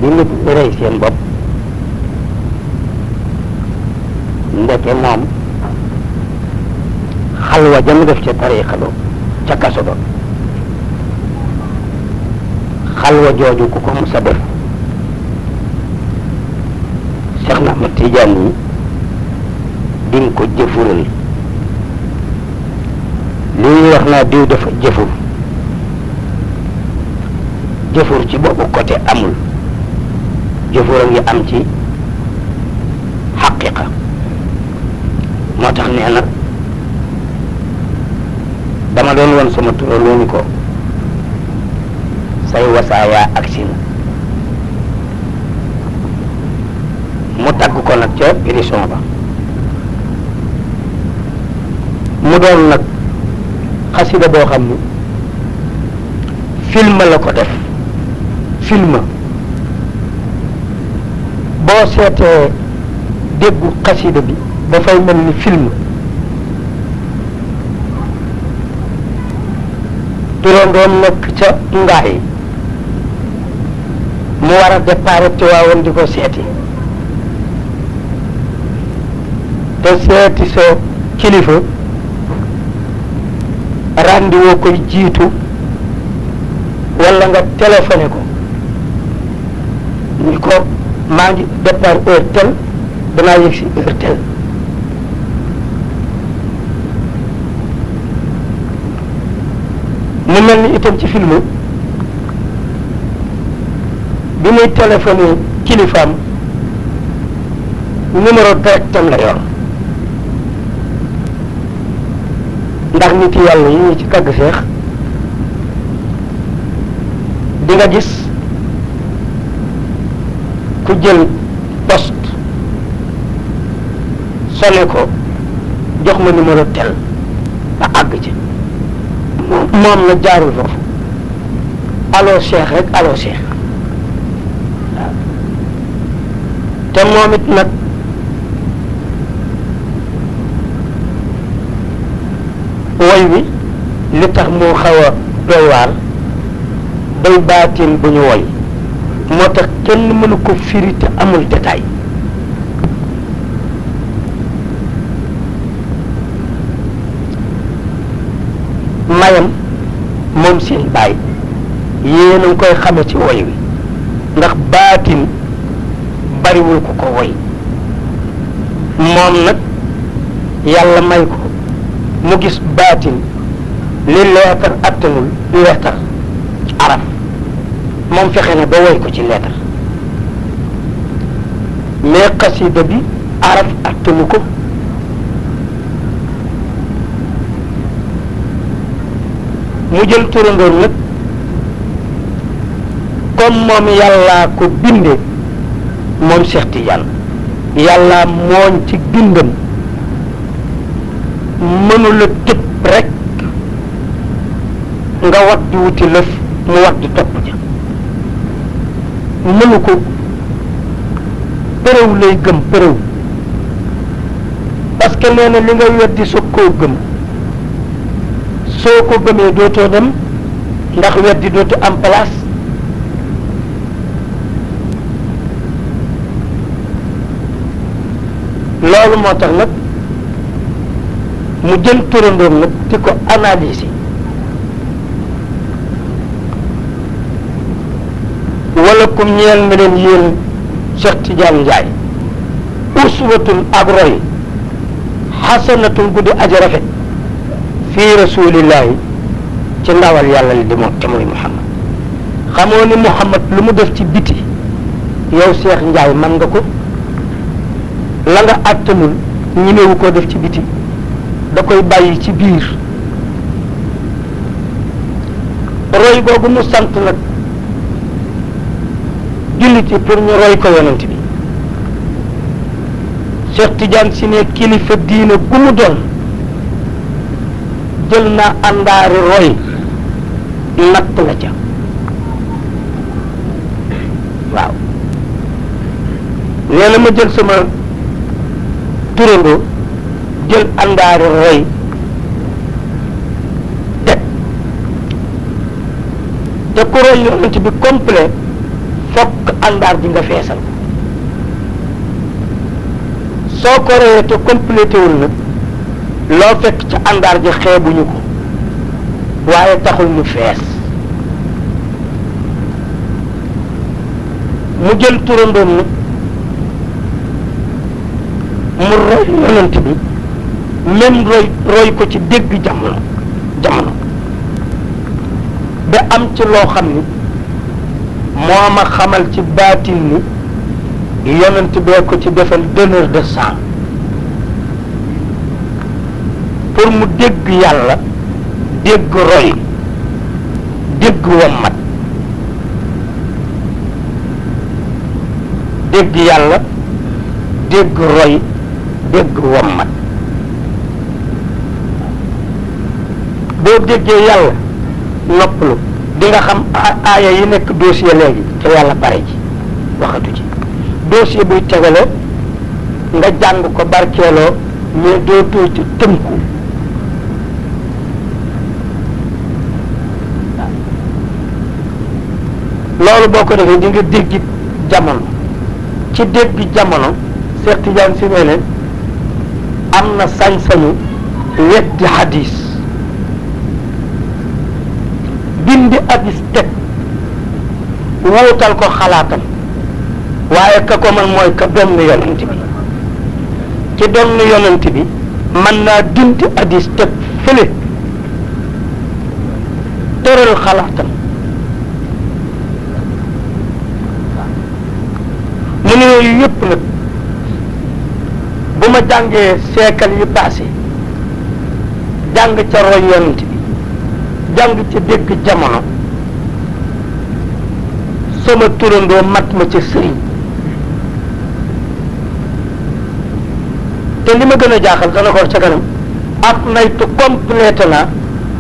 bi nit ñi rey seen bopp ndeke moom xalwa jam def ca tariixa ba ca kaso ba xalwa jooju ku ko mos a def Seex na Ahmad Tijaan yi dinga ko jëfural li ñuy wax naa diw dafa jëfur ci boobu côté amul jëfur a ngi am ci xaqiqa moo tax nee na dama doon woon sama turaloo ni ko say wasaaya agsi na mu tagg ko nag ca édition ba mu doon nag xasida boo xam ni film la ko def film boo seetee déggu xasida bi dafay mel ni film turandoom nekk ca ngaay mu war a départ Tiwaawan di ko seeti te seeti sa kilifa rendez-vous koy jiitu walla nga téléphoné ko ni ko maa ngi départ heure tel danaa yëg si heure tel mu mel ni itam ci film bi muy téléphoné kilifaam numéro directam la yor ndax nit yàlla yi ñu ci kàgg seex di nga gis ku jël poste sonné ko jox ma numéro tel ba àgg ci moom na jaarul foofu allo Cheikh rek allo Cheikh waaw te moom it nag woy wi li tax moo xaw a doy waar day baatin bu ñu woy moo tax kenn mënu ko firi te amul détail mayam moom seen baay yéen a ngi koy xame ci woy wi ndax baatin bariwul ku ko woy moom nag yàlla may ko mu gis baatin li leetar attanul leetar araf moom fexe na ba woy ko ci leetar mais xasida bi araf attanu ko mu jël turandoon nag comme moom yàllaa ko binde moom Cheikh Tidiane yàllaa mooñ ci bindam mënula tëb rek nga wat di wuti lëf mu wat di topp ja mënu ko përéw lay gëm përéw parce que nee na li nga weddi soog koo gëm soo ko gëmee dootoo dem ndax weddi dootu am place loolu moo tax nag mu jël turandoom nag di ko analyser wala kum ñeel na leen yéen Cheikh Tidiane Ndiaye uswatun ak roy xasanatun guddi aji rafet fii rasulillahi ci ndawal yàlla li di moom te mooy Muhammad xamoo ni Muhammad lu mu def ci biti yow Cheikh Ndiaye man nga ko la nga àttanul ñimewu koo def ci biti da koy bàyyi ci biir roy googu mu sant nag jullit yi pour ñu roy ko yonent bi Cheikh Tidiane si ne kilifa diine gu mu doon jël naa àndaari roy natt la ca waaw nee na ma jël sama turandoo jël àndaari roy teg te ku roy yonent bi complet fokk àndaar ji nga feesal ko soo ko reyee te complété wul nag loo fekk ca àndaar ji xeebuñu ko waaye taxul mu fees mu jël turandoom nag mu roy yonent bi même roy ko ci dégg jamono ba am ci loo xam ni moo ma xamal ci baatin ni yonent bee ko ci defal donneur de sang pour mu dégg yàlla dégg roy dégg wommat dégg yàlla dégg roy dégg wommat boo déggee yàlla noppalu di nga xam aaya yi nekk dossier léegi te yàlla bare ji waxatu ci dossier buy tegale nga jàng ko barkeeloo mais doo ci tënku loolu boo ko defee di nga dégg jamono ci dégg jamono Cheikh Tidiane Sy ne leen am na sañ-sañu weddi hadis bindi hadis teg wuutal ko xalaatam waaye ka ko man mooy ka doon yonent bi ci doon yonent bi mën naa dindi hadis teg fële tëral xalaatam mu ne yooyu yëpp nag bu ma jàngee siècle yi passé jàng ca roy yonent bi jàng ca dégg jamono sama turandoo mat ma ca sëriñ te li ma gën a jaaxal dana ko ca kanam ab naytu complété na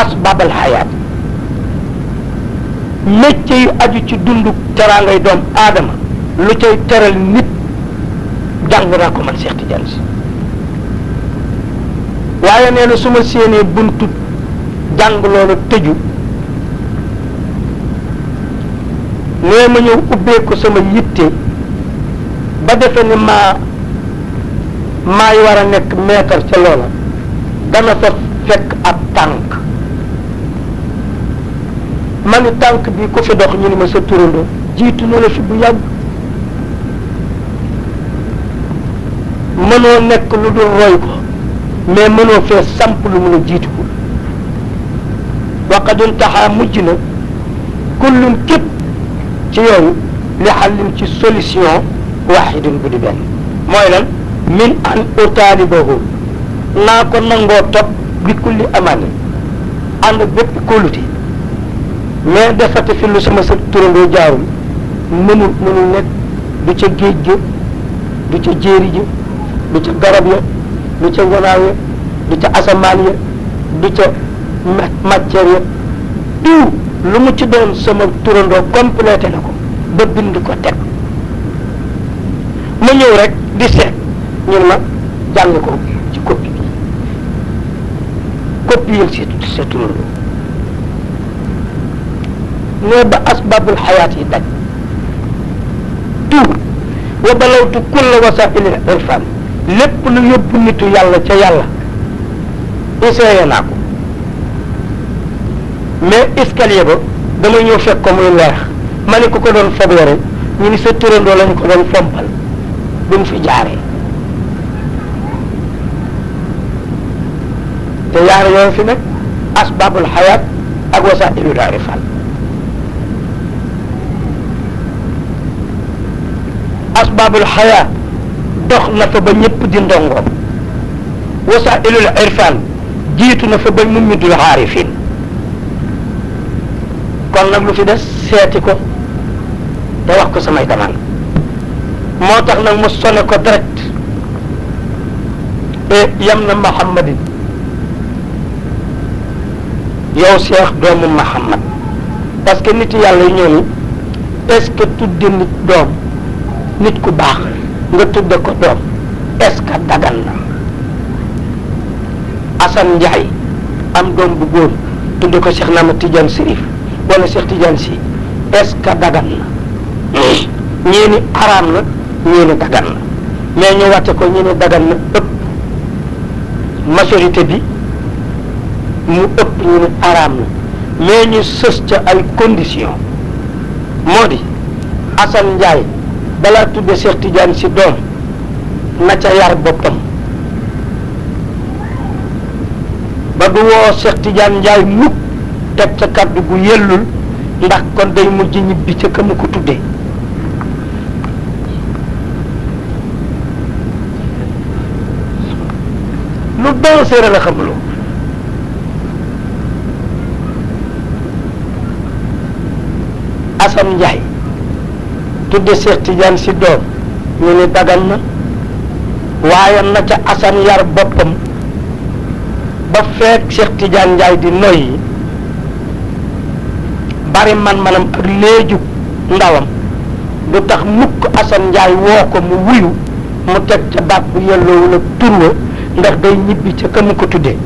asbabal xayaat métier yu aju ci dundu teraangay doom aadama lu cay teral nit jàng naa ko man Cheikh Tidiane Sy waaye nee na su ma séenee buntu jàng loolu tëju nee ma ñëw ubbee ko sama yitte ba defe ni maay war a nekk maître ca loola dana fa fekk ab tànk ma ni tànk bi ku fi dox ñu ni ma sa turandoo jiitu na la fi bu yàgg mënoo nekk lu dul roy ko mais mënoo fee samp lu mun a jiitu ko waqadun taxaa mujj na kullun képp ci yooyu li xallin ci solution waxidun bu di benn mooy lan min an utaalibahu naa ko nangoo topp bi kulli amani ànd bépp kóolute mais defati fi lu sama sa turandoo jaarul mënul nekk du ca géej ga du ca jéeri ja du ca garab ya du ca wanaaw ya du ca asamaan ya du ca matière ya tout lu mu ci doon sama turandoo complété na ko ba bind ko teg ma ñëw rek di seet ñun ma jàng ko ci copie bi copier sa turandoo ne ba asbabul xayaat yi daj tout wa balawtu kulla wasaa'ilil irfan lépp lu yóbbu nitu yàlla ca yàlla essayé naa ko mais escalier ba dama ñëw fekk ko muy leex ma ne ko doon fobeere ñu ni sa turandoo lañu ko doon fompal bi mu fi jaaree te yaar yooyu fi nekk asbabul xayaat ak wasaa'ilul irfan asbabul xayaat dox na fa ba ñëpp di ndongoom wasaa'ilul irfan jiitu na fa ba mumidul xaarifin kon nag lu fi des seeti ko te wax ko samay demande moo tax nag mu sone ko direct et yam na Muhammadin yow Cheikh doomu Muhammad parce que nit yàlla yi ñëw ni est-ce que tudde nit doom nit ku baax nga tudde ko doom est-ce que dagan na Assane Ndiaye am doom bu góor tudde ko Cheikh Ahmed Tidiane Chérif wala Cheikh Tidiane Sy est-ce que dagan na ñii ni araam na ñii ni dagan na mais ñu wàcce ko ñii ni dagan na ëpp majorité bi mu ëpp ñu ni araam na mais ñu sës ca ay conditions moo di Assane Ndiaye balaa tudde Cheikh Tidiane si doom na ca yar boppam ba du woo Cheikh Tidiane Ndiaye mukk teg ca kàddu gu yellul ndax kon day mujj ñibbi ca ka mu ko tuddee lu dangereux la xam lu Assane Ndiaye tudde Cheikh Tidiane si doom ñu ni dagan na waaye na ca Assane yar boppam ba feek Cheikh Tidiane Ndiaye di noyyi bari man-manam ak léeju ndawam du tax mukk Assane Ndiaye woo ko mu wuyu mu teg ca baat bu yelloowul ak turwa ndax day ñibbi ca ka mu ko tuddee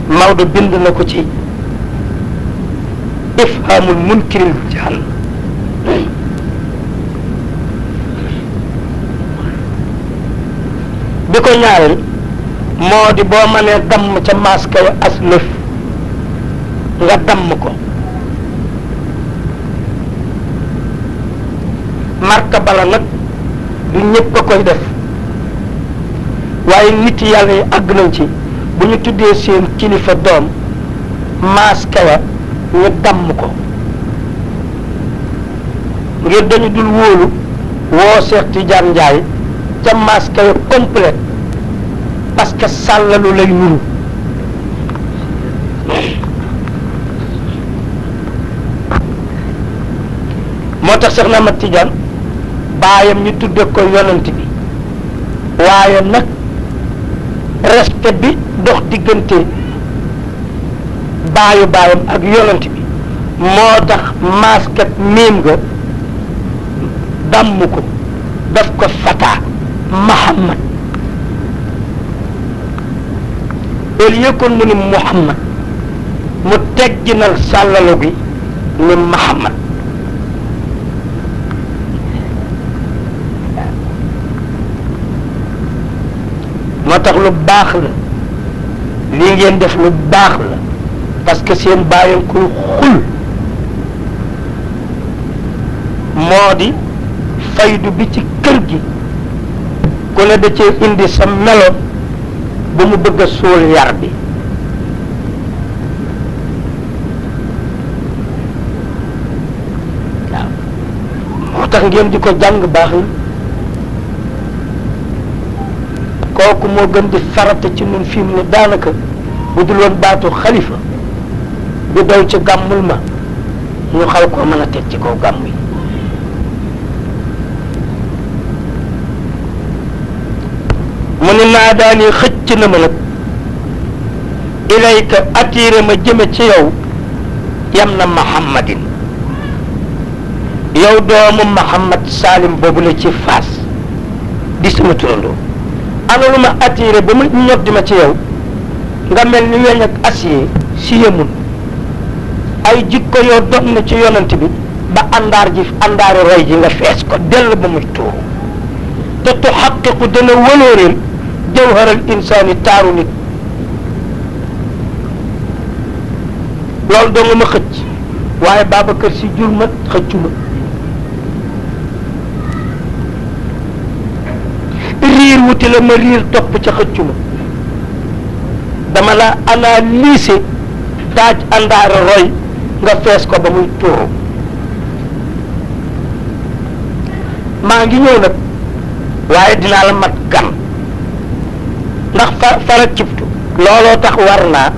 Maodo bind na ko ci ifhamul munkiril jahl bi ko ñaareel moo di boo mënee damm ca maska ya as lëf nga damm ko marka bala nag du ñëpp a koy def waaye nit yàlla yi àgg nañ ci bu ñu tuddee seen kilifa doom maska ya ñu damm ko ngir dañu dul wóolu woo Cheikh Tidiane Ndiaye ca maska ya complète parce que sàllalu lay nuru moo tax Cheikh Ahmad Tidiane baayam ñu tudde ko yonent bi waaye nag respect bi dox diggante baayam ak yonent bi moo tax maskat miim nga damm ko daf ko fata Muhammad au lieu kon mu ni Muhammad mu tegginal sàllalu gi ni Muhammad moo tax lu baax la lii ngeen def lu baax la parce que seen bàyyi koy xul moo di faydu bi ci kër gi ku ne da cee indi sa melo ba mu bëgg a suul yar bi waaw moo tax ngeen di ko jàng baax la kooku moo gën di farata ci ñun fi mu ne daanaka bu dul woon baatu xalifa bi daw ci gàmmul ma ñu xal koo mën a teg ci kaw gàmm yi mu ne naa daani xëcc na ma nag ilayka attiré ma jëme ci yow yam na Muhammadin yow doomu Muhammad Salim boobu la ci Faas di sama turandoo ana lu ma attiré ba mu ñoddi ma ci yow nga mel ni weñ ak acier si yemun ay jikko yoo doon na ci yonent bi ba àndaari roy ji nga fees ko dell ba muy tuuru te tuxaqiqu dana wëlóoreel jawharal insaani taaru nit loolu doo nga ma xëcc waaye Babacar Si jur ma xëccu ma riir wuti la ma riir topp ca xëccu ma dama la analyser taaj àndaari roy nga fees ko ba muy tuuru maa ngi ñëw nag waaye dinaa la mat gan ndax fara cibtu looloo tax war naa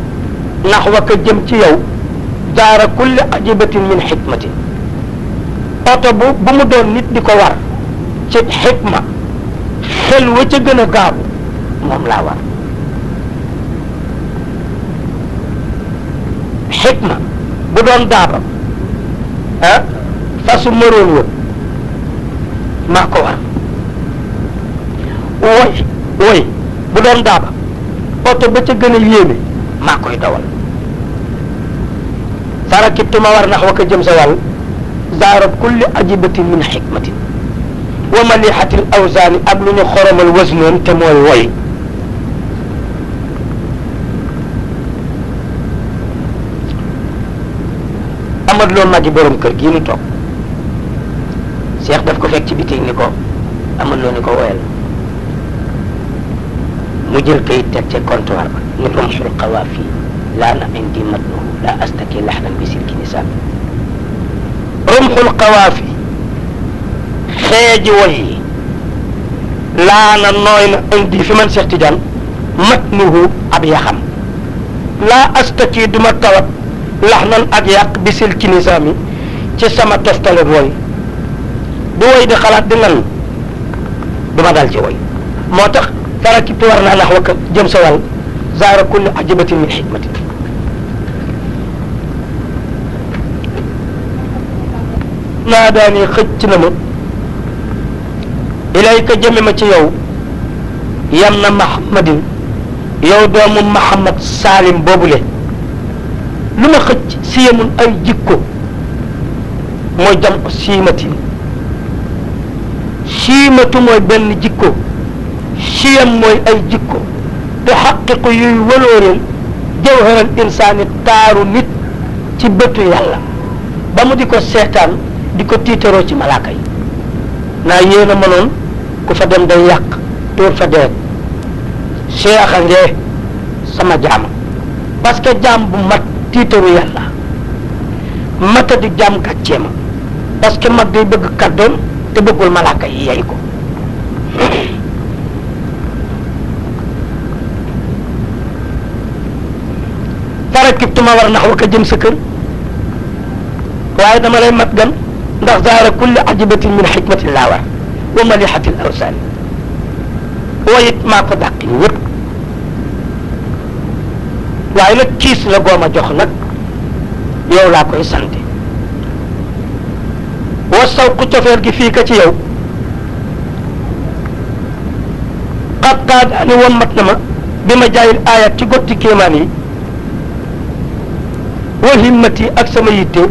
ndax wa ka jëm ci yow daara kulli ajibatin min xikmatin oto bu mu doon nit di ko war ci xikma xel wa ca gën a gaawu moom laa war xikma bu doon daaba fasu mëroon wa maa ko war woy bu doon daaba oto ba ca gën a yéeme maa koy dawal farakibtu ma war nax wa ka jëm sa wàll zaara kulli ajibatin min xikmatin wa malihatil awsaani ak lu ñu xoromal wasnoon te mooy woy Amad Lo magi borom kër gii nu toog Cheikh daf ko fekk ci bitig ni ko Amad Lo ni ko woyal mu jël kayit teg ca comptoir ba ni rumxul qawaafi laa na indi matnuhu laa astaki laxnan bi silki nisaab rumxul qawaafi xeeji woy yi laa na nooy na indi fi man Cheikh Tidiane matnuhu ab yaxam laa astaki duma tawat laxnan ak yàq bi silki nisaab mi ci sama toftale woy du woy di xalaat di nan duma dal ci woy moo tax farakibtu war naa nax wa jëm sa wàll zaara kulli ajibatin min xikmatin naa daani xëcc na ma ilayka jëme ma ci yow yam na Mahamadin yow doomu Mahamad Salim boobule lu ma xëcc siyamun ay jikko mooy jam siimatin siimatu mooy benn jikko siyam mooy ay jikko te xaqiqu yuy walooreel jawharal insaani taaru nit ci bëtu yàlla ba mu di ko seetaan di ko tiitaroo ci malaaka yi naa yéen a mënoon ku fa dem day yàq tuur fa deret seexa ngee sama jaam parce que jaam bu mat tiitaru yàlla mata di jaam gàccee ma parce que mag day bëgg kàddoom te bëggul malaaka yi yey ko farakibtu ma war nax wa ka jëm sa kër waaye dama lay mat gan ndax zaara kulli ajibatin min xikmatin laa war wa malihatil awsaani wayit maa ko dàqi ñëpp waaye nag kiis la gooma jox nag yow laa koy sante wa sawqu cofeer gi fii ka ci yow xat qaadaani wammat na ma bi ma jaayil ayat ci gotti kéemaan yi wa himmati ak sama yitte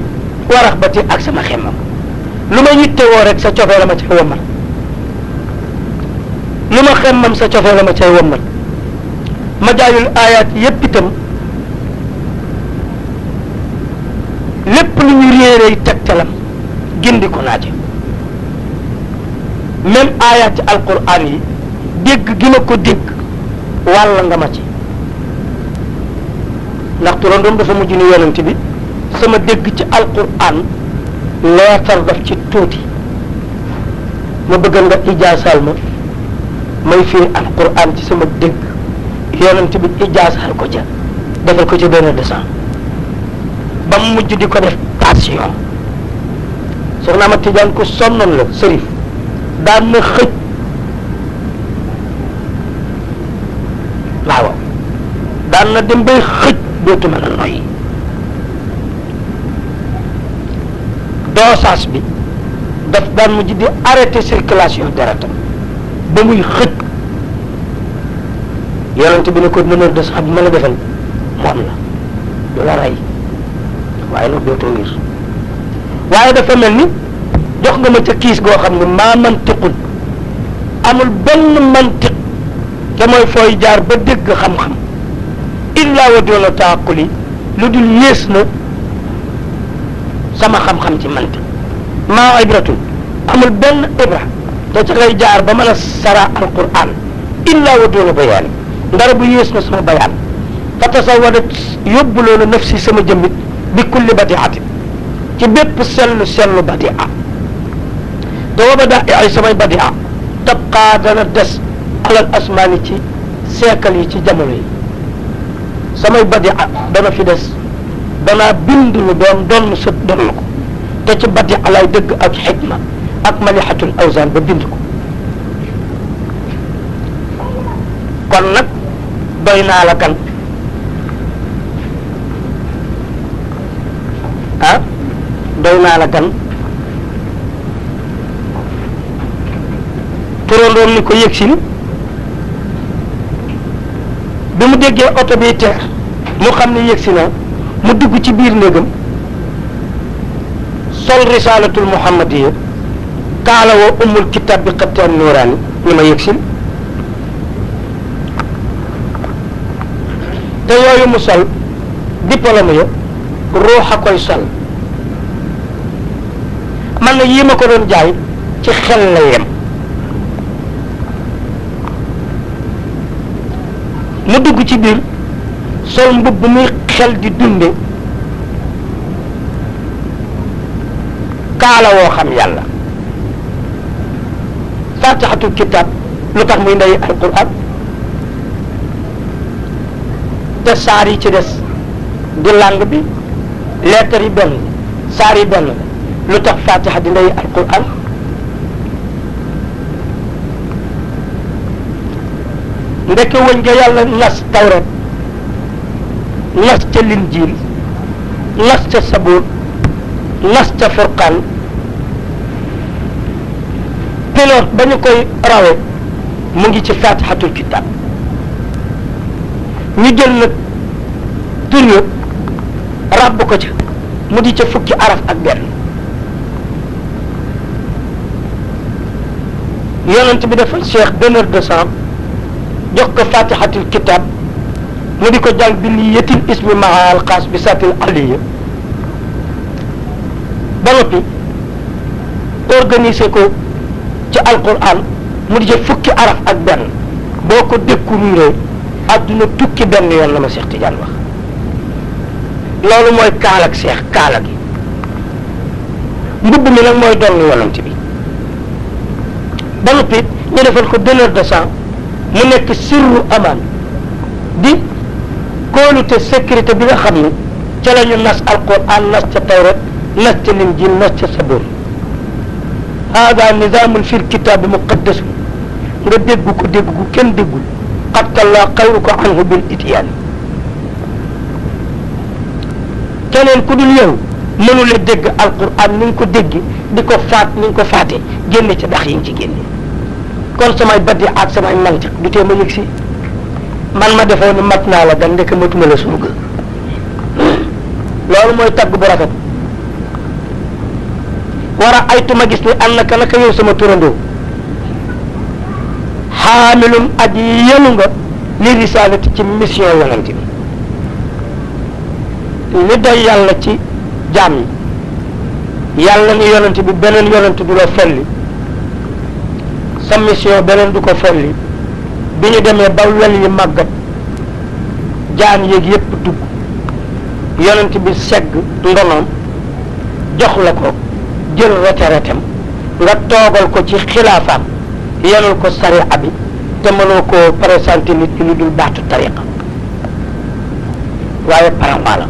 wa raxbati ak sama xemmam lu ma yitte woo rek sa cofee la ma cay wammat lu ma xemmam sa cofee la ma cay wammat ma jaayul ayat yépp itam lépp lu ñu réeree tegtalam gindi ko naa ci même ayat ci alquran yi dégg gi ma ko dégg wàll nga ma ci ndax turandoom dafa mujj ni yonent bi sama dégg ci alquran leetar daf ci tuuti ma bëgg nga ijaasaal ma may firi alquran ci sama dégg yonent bi ijaasaal ko ca defal ko ca benn dessin ba mu mujj di ko def passion soxna ma Tijaan ko sonnoon la sërif daan na xëj waaw daan na dem bay xëj dootu mën a noyyi dosage bi daf daan mujj di arrêté circulation deretam ba muy xëj yonent bi ne ko meneur de sang bi ma la defal moom la du la rey waaye nag dootoo wér waaye dafa mel ni jox nga ma ca kiis goo xam ne maa mantiqul amul benn mantiq te mooy fooy jaar ba dégg xam-xam illa wa doona taaquli lu dul yées na sama xam-xam ci mantiq maa ibratun amul benn ibra te ca ngay jaar ba mën a sara alquran illa wa doona bayaani ndara bu yées na sama bayaan fa tasawadat yóbbuloo na nafsi sama jëmmit bi kulli badiatin ci bépp sellu badia te wa badaa ay samay badia tabqaa dana des alal asmaani ci seekal yi ci jamono yi samay badia dana fi des danaa bind lu doon mu sët doon na ko te ci badia lay dëgg ak xikma ak malihatul awsaan ba bind ko kon nag doy naa la kan doy naa la gan turandoom ni ko yëgsil bi mu déggee oto bi teer mu xam ne yëgsi na mu dugg ci biir néegam risalatul muhammadiya kaala wa ummul kitab bi xatti an nuuraani ñu ma yëgsil te yooyu mu sol diplôme ya ruux a koy sol man na yii ma ko doon jaay ci xel la yem mu dugg ci biir sol mbubb muy xel di dunde kaala woo xam yàlla fatihatul kitab lu tax muy ndey alquran te saar yi ci des di langue bi lettre yi benn saar yi benn lu tax fatiha di ndey alquran ndeke wëñ nga yàlla nas tawret nas ca linjiil nas ca sabuur nas ca furqaan pilote ba ñu koy rawe mu ngi ci fatihatul kitab ñu jël nag tur ya ràbb ko ca mu di ca fukki araf ak benn yonent bi dafa cheikh donneur de sang jox ko fatihatul kitab mu di ko jàng bi niyatil ismi maa alxaas bi satil aliya ba noppi organiser ko ci alquran mu di ca fukki araf ak benn boo ko découvrir adduna tukki benn yoon la ma Cheikh Tidiane wax loolu mooy kaala ak Cheikh kaala gi mbubb mi nag mooy doon yonent bi ba noppi ñu defal ko donneur de sang mu nekk sirru amaan di kóolute sécurité bi nga xam ni ca la ñu nas alquran nas ca tawrat nas ca linjil nas ca sabur hada nizamun fil kitab muqaddas nga dégg ko dégg ko kenn déggul qad kalla xayru ko anhu bil itiyaan keneen ku dul yow mënula dégg alquran ni nga ko dégg di ko faat ni nga ko faatee génne ca dax yi nga ci génne kon samay baddi ak samay mantiq du tee ma yëg si man ma defoo ni mat naa la gan ndeke matuma la surga loolu mooy tagg bu rafet war a aytu ma gis ni am naka naka yow sama turandoo xaamilum aji yenu nga li risalati ci mission yonent bi li doy yàlla ci jaam yi yàlla ni yonent bi beneen yonent du la felli sa mission beneen du ko felli bi ñu demee ba wel yi màggat jaan yéeg yépp dugg yonent bi segg ndonoom jox la ko jël retraitam nga toogal ko ci xilaafaam yenul ko sariya bi te mënoo koo présenté nit ñi lu dul baatu tariqa waaye parambaala